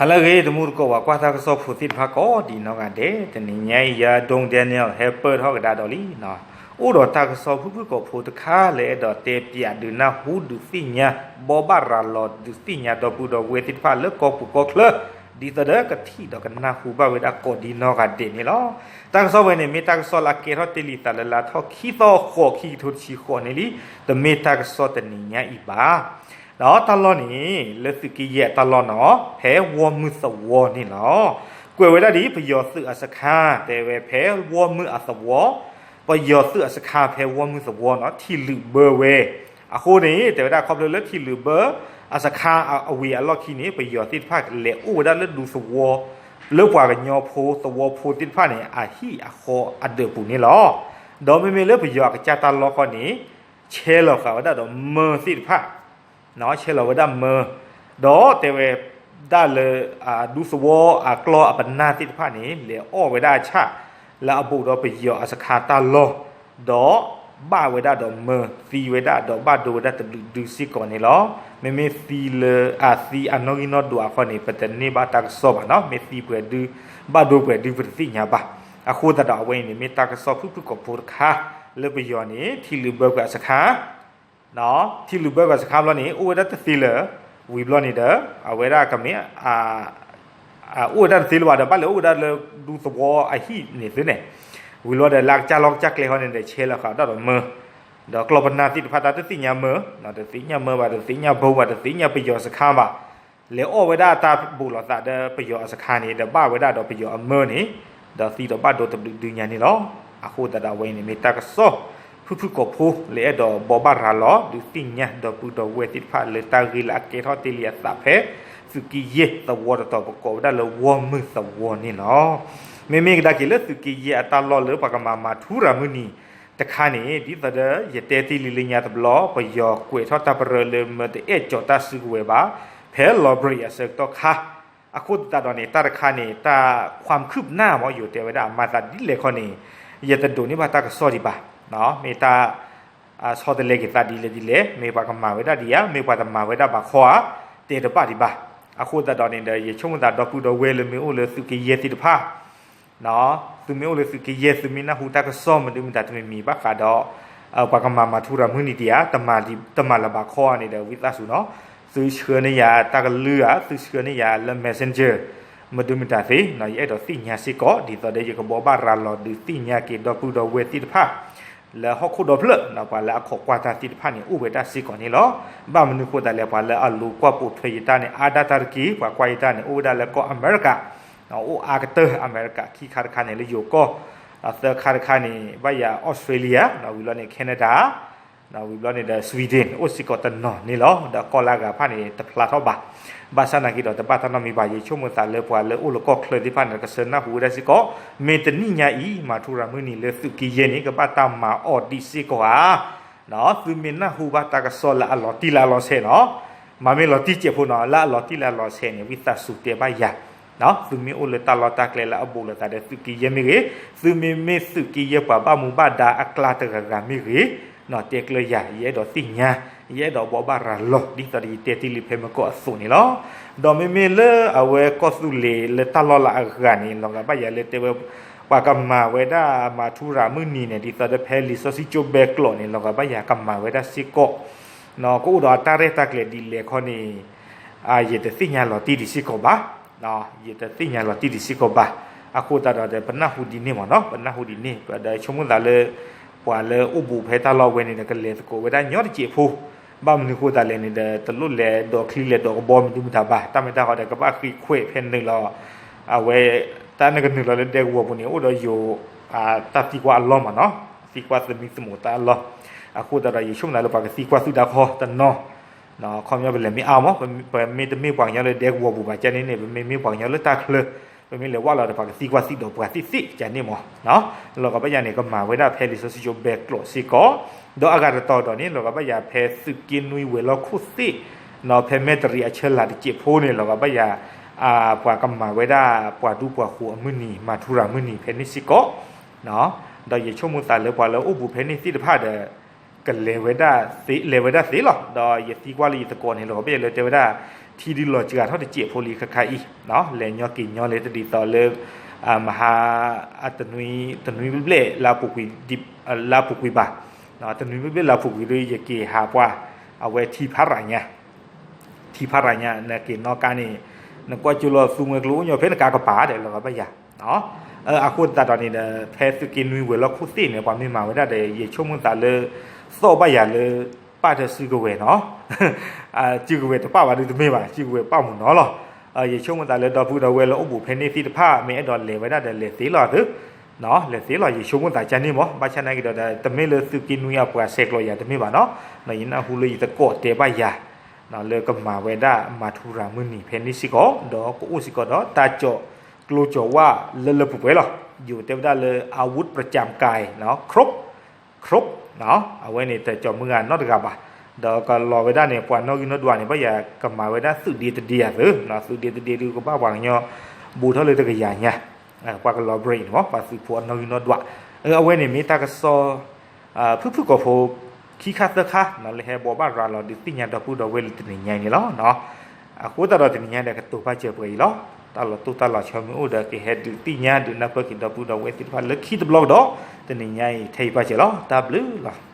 ဟါလၢအဂ့ၤ တမူတကိး ပှၤကွၢ်တၢ်ကစီၣ်ဖိသ့ၣ်တဖၣ်ကိးဒံးနီၢ်ဂၤဒဲး, တနံၤညါအံၤ ယၤဒိၣ် Daniel ဟဲပၢၢ်ထီၣ်ကဒါဒီးလံ အိၣ်ဒီးတၢ်ကစီၣ်ဖုၣ်ဖုၣ်ကိာ်ဖိတခါ လၢအဲၣ်ဒိးတဲပၠးဒုးနၢ်ဟူဒုးသ့ၣ်ညါ ဘိးဘၣ်ရၤလီၤဒုးသ့ၣ်ညါ ဒီပုၢ်ဒီဝဲၢ်သ့ၣ်တဖၣ်လၢကီၢ်ပူၤကီၢ်ချၢ ဒ်သိးဒီးကထံၣ်ဒီးကနၢ်ဟူဘၣ်ဝဲဒၣ်ကိးဒံးနီၢ်ဂၤဒဲးန့ၣ်လီၤ. တၢ်ကစီၣ်ဝဲန့ၣ် မ့ၢ်တၢ်ကစီၣ်လၢအကဲထီၣ်တ့ၢ်လံသးလၢလါထီၣ်ခံသီ ဃိး ခံကထိတဆံဃိးန့ၣ်လံ, တမ့ၢ်တၢ်ကစီၣ်တနံၤညါအံၤဘၣ်. ဒီးတၢ်လီၢ်န့ၣ် လၢသုးက့ယဲၢ်အတၢ်လီၢ်နီၤ ဖဲဝီမုၢ်သဝီန့ၣ်လီၤ. ကွဲးဝဲဒၣ်ဒ်ပယီၤသုးအစခါ တဲဝဲဖဲဝီမုၢ်အသဝီ, ပယီၤသုးအစခါဖဲဝီမုၢ်သဝီနီၤ ထံၣ်လုာ်ဘၢဝဲ, အဃိန့ၣ် တဲဝဲဒၣ်ခီဖျိလၢထံၣ်လုာ်ဘၢအစခါအဝံၤအလီၢ်ခံန့ၣ် ပယီၤသ့ၣ်တဖၣ်လဲၤအိၣ်ဝဲဒၣ်လၢဒူသဝီ လၢပှၤကညီဖိသဝီဖိသ့ၣ်တဖၣ်န့ၣ် အဟံၣ်အဃီအဒၢးပူၤန့ၣ်လီၤ. ဒီးမ့မ့ၢ်လၢပယီၤအကစၢ်တၢ်လီၢ်ဃီန့ၣ် ဆဲးလီၤဃာ်ဝဲဒၣ်ဒီးမၢသ့ၣ်တဖၣ် ဆဲးလီၤဝဲဒၣ်မၢ, ဒီးတဲဝဲဒၣ်လၢ ဒူသဝီအကျီၢ်အပနၢ်သ့ၣ်တဖၣ်န့ၣ် လဲၤအီၣ်ဝဲဒၣ်အဆၣ် လၢအဘူးဒီးပယီၤအစခါတၢ်လီၢ်, ဒီးဘၣ်ဝဲဒၣ်ဒီးမၢ သံဝဲဒၣ်ဒီးဘၣ်ဒိဝဲဒၣ်တဘျုးဒုစ့ၢ်ကီးန့ၣ်လီၤ. မ့မ့ၢ်သံလၢအသံအနီၣ်ဂံၢ်နီၣ်ဒွးအဃီန့ၣ် ပတန့ၢ်ဘၣ်တၢ်ကစီၣ်ဘၣ်နီၤ, မ့ၢ်သံပှဲၤဒု ဘၣ်ဒိပှဲၤဒုပတသ့ၣ်ညါဘၣ်. အဃိသတးဒီးအဝဲအံၤန့ၣ် မ့ၢ်တၢ်ကစီၣ်ဖုၣ်ဖုၣ်ကိာ်ဖိတခါ လၢပယီၤန့ၣ် ထံၣ်လုာ်ဘၢကွံာ်အစခါ ထံၣ်လုာ်ဘၢကွံာ်စခါဘျီန့ၣ် အိၣ်ဝဲဒၣ်တသ့လၢၤ, ဝံၤဘျီန့ၣ်ဒီး အဝဲဒၣ်ကမ့ၢ် အိၣ်ဝဲဒၣ်တသ့လၢၤဘၣ်ဒီး ဘၣ်လဲၤအိၣ်ဝဲဒၣ်လၢဒူသဝီအဟံၣ်န့ၣ်သုန့ၣ်, ဝံၤဘျီဒီးလၢအကစၢ်လီၢ်ကစၢ်ကျဲဃီန့ၣ်ဒီး ဆဲးလီၤဃာ်ဒၣ်ဒီးမၢ, ဒီးကျီၢ်ပနၢ်သ့ၣ်တဖၣ်တၢ်တသ့ၣ်ညါမၢ, တသ့ၣ်ညါဘၢဘၣ် တသ့ၣ်ညါဘိဘၣ် တသ့ၣ်ညါပယီၤစခါဘၣ် လဲၤအီၣ်ဝဲဒၣ်တၢ်ဘူးလိာ်သးဒီးပယီၤအစခါန့ၣ် ဒီးဘၣ်ဝဲဒၣ်ဒီးပယီၤအမၢန့ၣ်, ဒီးသံဒီးဘၣ်ဒိတဘျုးဒုညါန့ၣ်လီၤ. အဃိသတးဒီးအဝဲအံၤန့ၣ် မ့ၢ်တၢ်ကစီၣ်ဖုၣ်ဖုၣ်ကိာ်ဖိ လၢအဲၣ်ဒိးဘိးဘၣ်ရၤလီၤ ဒုးသ့ၣ်ညါဒီပုၢ်ဒီဝဲၢ်သ့ၣ်တဖၣ်လၢတၢ်ဂ့ၢ်လၢအကဲထီၣ်တ့ၢ်လံအသးဖဲ သုးက့ယဲၢ်သဝီတတီၤ ပကိးဝဲဒၣ်လၢဝီမုၢ်သဝီန့ၣ်လီၤ. မ့မ့ၢ်ကဒါက့ၤလၢသုးက့ယဲၢ်အတၢ်လီၢ်လၢပှၤကမၤမၤထူရၤမုၢ်နံၤတခါန့ၣ် ဒ်သိးဒီးယတဲတ့ၢ်လံလၢညါတဘျီ ပယီၤကွဲးထီၣ်တၢ်ပရၢလၢမၢတအဲၣ်ကၠီၤတၢ်စုကဝဲၤဘၣ် ဖဲလီၤဘြံးအဆၢကတီၢ်ခါ, အဃိသတးဒီးန့ၣ် တၢ်တခါန့ၣ် တၢ် ความคืบหน้า မ့ၢ်ယိၤတဲဝဲဒၣ် အမၤသးဒ်လဲၣ်ခီန့ၣ် ယတဒိးန့ၢ်ဘၣ်တၢ်ကစီၣ်ဒံးဘၣ်, မ့ၢ်တၢ် ဆီတလဲက့ၤသးဒ်လဲၣ်ဒ်လဲၣ် မ့ၢ်ပှၤကမၤဝဲဒၣ်ဒံးဧါ မ့ၢ်ပှၤတမၤဝဲဒၣ်ဘၣ်ခီဧါ တဲတဘၣ်ဒံးဘၣ်. အဃိသတးဒီးန့ၣ်ဒီး ယဆိကမိၣ်သးဒီပုၢ်ဒီဝဲၢ်လၢမ့ၢ်အိၣ်လၢသုးက့ယဲၢ်သ့ၣ်တဖၣ် သုမ့ၢ်အိၣ်လၢသုးက့ယဲၢ် သုမ့ၢ်နၢ်ဟူတၢ်ကစီၣ်မနုၤမတၤတမံၤမံၤဘၣ်ဃးဒီး ပှၤကမၤမၤထူရၤမုၢ်နံၤဒံးဧါ တမၤလၢၤဘၣ်ခီဧါန့ၣ်ဒီး ဝံသးစူၤနီၤ သုဆှၢန့ၢ်ယၤတၢ်ကလုၢ်ဧါ သုဆှၢန့ၢ်ယၤလၢ messenger မနုၤမတၤသ့ ယအဲၣ်ဒိးသ့ၣ်ညါစ့ၢ်ကီး ဒ်သိးဒီးယကဘိးဘၣ်ရၤလီၤဒုးသ့ၣ်ညါက့ၤဒီပုၢ်ဒီဝဲၢ်သ့ၣ်တဖၣ် လၢဟီၣ်ခိၣ်ဒီဖျၢၣ် ပှၤလၢအခီၣ်ကွၢ်တၢ်သ့ၣ်တဖၣ်န့ၣ် အိၣ်ဝဲဒၣ်စ့ၢ်ကီးန့ၣ်လီၤ. ဘၣ်မနုၤဃိသတးလဲၣ် ပှၤလၢအလိၤကွၢ်ပိာ်ထွဲယတၢ်န့ၣ် အါဒၣ်တၢ်တက့ၢ် ပှၤကွၢ်ယတၢ်န့ၣ် အိၣ်ဝဲဒၣ်လၢကီၢ်အမဲရကၤ အိၣ်အါကတၢၢ်အမဲရကၤ ခံခါတခါန့ၣ်လၢယိၤကီၢ်, သၢခါတခါန့ၣ် ဘၣ်ယၤအီစထြ့လယါ, ဝံၤဘျီန့ၣ် Canada, ဝံၤဘျီန့ၣ်ဒီး Sweden အိၣ်စ့ၢ်ကီးတနီၤန့ၣ်လီၤ. ဒီးကီၢ်လၢအဂၤတဖၣ်န့ၣ် တဖျါထီၣ်ဘၣ်. ဘၣ်ဆၣ်နာ်က့ဒီး တဘၣ်တၢ်နီတမံၤဘၣ်. ယဆိကမိၣ်သးလၢပှၤလၢအိၣ်လၢကီၢ်ချၢသ့ၣ်တဖၣ်န့ၣ် ကဆှၢနၢ်ဟူဝဲဒၣ်စ့ၢ်ကီး, မ့ၢ်တနံၣ်ညါအံၤ မၤထူရၤမုၢ်နံၤလၢသုးက့ယဲၢ်န့ၣ် ကဘၣ်တၢ်မၤအီၤဒံးစ့ၢ်ကီးဧါ. သုမ့ၢ်နၢ်ဟူဘၣ်တၢ်ကစီၣ်လၢအလီၤတံၢ်လၢအလီၤဆဲးနီၤ, မ့မ့ၢ်လီၤတံၢ်စဲးဖိနီၤ လၢအလီၤတံၢ်လၢအလီၤဆဲးန့ၣ် ဝံသးစူၤတဲဘၣ်ယၤ, သုမ့ၢ်အိၣ်လၢတၢ်လီၢ်တၢ်ကျဲလၢအဘူးလိာ်သးဒီးသုးက့ယဲၢ်မ့ၢ်ဂ့ၤ, သုမ့မ့ၢ်သုးက့ယဲၢ်ပှၤဘၣ်မူဘၣ်ဒါအကျါတဂၤဂၤမ့ၢ်ဂ့ၤ, တဲကျၢၤယၤ ယအဲၣ်ဒိးသ့ၣ်ညါ, ယအဲၣ်ဒိးဘိးဘၣ်ရၤလီၤ ဒ်သိးဒီးယတဲတ့ၢ်လံဖဲမုၢ်ကီၢ်အသိးန့ၣ်လီၤ. ဒီးမ့မ့ၢ်လၢအဝဲကီၢ်သူလ့ၤလၢတၢ်လီၢ်လၢအဂၤန့ၣ် လီၤဂာ်ဘၣ်ယၤလၢတဲဝဲ ပှၤကမၤဝဲဒၣ်မၤထူရၤမုၢ်နံၤန့ၣ် ဒ်သိးဒီးဖဲလံာ်စီဆှံကၠိဘဲကျိးန့ၣ် လီၤဂာ်ဘၣ်ယၤကမၤဝဲဒၣ်စ့ၢ်ကီး, ကအိၣ်ဒီးအတၢ်ရဲၣ်တၢ်ကျဲၤဒ်လဲၣ်ခီန့ၣ် ယတသ့ၣ်ညါလီၤတံၢ်ဒံးစ့ၢ်ကီးဘၣ်, ယတသ့ၣ်ညါလီၤတံၢ်ဒံးစ့ၢ်ကီးဘၣ်. အဃိသတးဒီး ပနၢ်ဟူဒ်န့ၣ်မ့ၢ်နီၤ ပနၢ်ဟူဒ်န့ၣ် ဒီးဆိကမိၣ်သးလၢ ပှၤလၢအိၣ်ဘူးဖဲတၢ်လီၢ်ဝဲန့ၣ်ဒီး ကလဲၤသကိးဝဲဒၣ်ညီတစဲးဖိ ဘၣ်မနုၤဃိသတးလဲၣ်န့ၣ်ဒီး တလိၣ်လဲၤဒိးချံလဲၤဒိးကဘီမနုၤမတၤဘၣ်. တၢ်မ့ၢ်တၢ်ဟီဒီး ကဘၣ်ဃ့ခွဲးဖဲနုာ်လီၤ အဝဲ တၢ်နကနုာ်လီၤလၢဒဲကဝီၤပူၤန့ၣ် အိၣ်ဒီးယိၤ တၢ်သံကွၢ်အလီၢ်မ့ၢ်နီၤ, သံကွၢ်သမံသမိးတၢ်အလီၢ်. အဃိသတးဒီး ယဆိကမိၣ်သးလၢပှၤကသံကွၢ်သုတၢ်ခီတနီၤ ခီပညီပလဲၤမ့ၢ်အါမး, ပမ့ၢ်တမ့ၢ်ပှၤကညီလၢဒဲကဝီၤပူၤဘၣ်ကန့ၣ်န့ၣ် ပမ့ၢ်မ့ၢ်ပှၤကညီလၢတၢ်ချၢ, ပမ့ၢ်လဲၤဝဲလီၤဒီးပှၤကသံကွၢ်သုဒီးပှၤသ့ၣ်သ့ၣ်ကန့ၣ်မ့ၢ် လီၤဂာ်ဘၣ်ယၤန့ၣ် ကမၤဝဲဒၣ်ဖဲလံာ်စီဆှံကၠိဘဲကျိးစ့ၢ်ကီး, ဒီးအဂၤတတီၤဒီးန့ၣ် လီၤဂာ်ဘၣ်ယၤဖဲသုးက့နွံဝဲၤလီၢ်ခိၣ်သ့ၣ်, ဖဲမဲၢ်တရံးအဆၢလာ်တစဲးဖိန့ၣ် လီၤဂာ်ဘၣ်ယၤ ပှၤကမၤဝဲဒၣ်ပှၤဒူပှၤဃိၤအမုၢ်နံၤ မၤထူရၤမုၢ်နံၤဖဲန့ၣ်စ့ၢ်ကီး, ဒီးယဆိကမိၣ်သးလၢပှၤလၢအိၣ်ဘူးဖဲန့ၣ်သ့ၣ်တဖၣ်ဒီး ကလဲၤဝဲဒၣ်သ့ လဲၤဝဲဒၣ်သ့လီၤ. ဒီးယသံကွၢ်လၢယသကိးန့ၣ် လီၤဂာ်ဘၣ်ယၤလၢတဲဝဲဒၣ် ထံဒုးလီၤစှၤထီၣ်တစဲးဖိလံခါခါအံၤ, လဲၤညီက့ၤညီလၢတဒ်သိးလၢ မဟါ တနွံ တနွံဘျဲၣ် လါပူၤကွံာ်ဘၣ်, တနွံဘျဲၣ်လါပူၤကွံာ်ဒီး ယက့ၤဟးပှၤ အဝဲထံဖးရၤညါ, ထံဖးရၤညါ နက့ၤနီၣ်ကါန့ၣ် နကွၢ်ကၠိလီၤသူမှဲကျိအိၣ်ညီဖဲနကါကပၤဒီးလီၤဘၣ်ယၤ အဃိသတးဒီးန့ၣ်ဒီး ဖဲသုးက့နွံဝဲၤလီၢ်ခိၣ်သ့ၣ်န့ၣ် ပှၤမ့ၢ်မၤဝဲဒၣ်ဒီး ယဆိကမိၣ်သးလၢ သီၣ်ဘၣ်ယၤလၢ ပၢ်တစုကဝဲၤနီၤ, စုကဝဲၤတပၣ်ဘၣ်ဒုးတမ့ၢ်ဘၣ် စုကဝဲၤပၣ်မုၢ်နီၤလီၤ. ယဆိကမိၣ်သးလၢဒီပုၢ်ဒီဝဲၢ်လၢအိၣ်ဘူးဖဲန့ၣ်သ့ၣ်တဖၣ် မ့ၢ်အဲၣ်ဒိးလဲၤဝဲဒၣ်ဒီးလဲၤသ့လီၤသု, လဲၤသ့လီၤ ယဆိကမိၣ်သးကန့ၣ်မး ဘၣ်ဆၣ်နာ်က့ၤဒီး တမ့ၢ်လၢသုးက့နွံအပှၤဆဲးကျိးယၤတမ့ၢ်ဘၣ်နီၤ, ယနၢ်ဟူလၢယသကိးတဲဘၣ်ယၤ လၢကမၤဝဲဒၣ်မၤထူရၤမုၢ်နံၤဖဲန့ၣ်စ့ၢ်ကီး ဒီးကအိၣ်စ့ၢ်ကီးဒီးတၢ်ကၠီၤကျိကၠီၤဝါလၢလၢပှဲၤပှဲၤလီၤ. ယိၤတဲဝဲဒၣ်လၢ อาวุธประจำกาย ครบ ครบ အဝဲန့ၣ်တကၠီၤမုၢ်ဂၤနီတဂၤဘၣ်, ဒီးကလီၤဝဲဒၣ်န့ၣ် ပှၤနီၣ်ဂံၢ်နီၣ်ဒွးန့ၣ် ဘၣ်ယၤကမၤဝဲဒၣ်သုးဒ့တဒ့အသုး, သုးဒ့တဒ့ဒုးကဘၣ်ပှၤကညီ ဘူးထီၣ်လၢတကယၤညါ, ပှၤကလီၤ break န့ၣ်မး ပှၤသုးဖိအနီၣ်ဂံၢ်နီၣ်ဒွး, အဝဲန့ၣ်မ့ၢ်တၢ်ကစီၣ် ဖုၣ်ဖုၣ်ကိာ်ဖိ ခံခါသၢခါ လၢဟဲဘိးဘၣ်ရၤလီၤဒုးသ့ၣ်ညါဒီပုၢ်ဒီဝဲၢ်လၢတနံၤညါအံၤန့ၣ်လီၤ. အဃိသတးဒီးတနံၤညါဒီးကတိၤဘၣ်စၢၤပှဲၤအံၤလီၤ. တၢ်လီၤတိၢ်တၢ်လီၤဆီမ့ၢ်အိၣ်ဒီး ကဟဲဒုးသ့ၣ်ညါဒုးနၢ်ပၢၢ်က့ၤဒီပုၢ်ဒီဝဲၢ်သ့ၣ်တဖၣ်လၢခံတဘျီကဒီး, တနံၤညါအံၤထဲအံၤပၣ်စၢၤလီၤ. တၢ်ဘျုးလီၤ.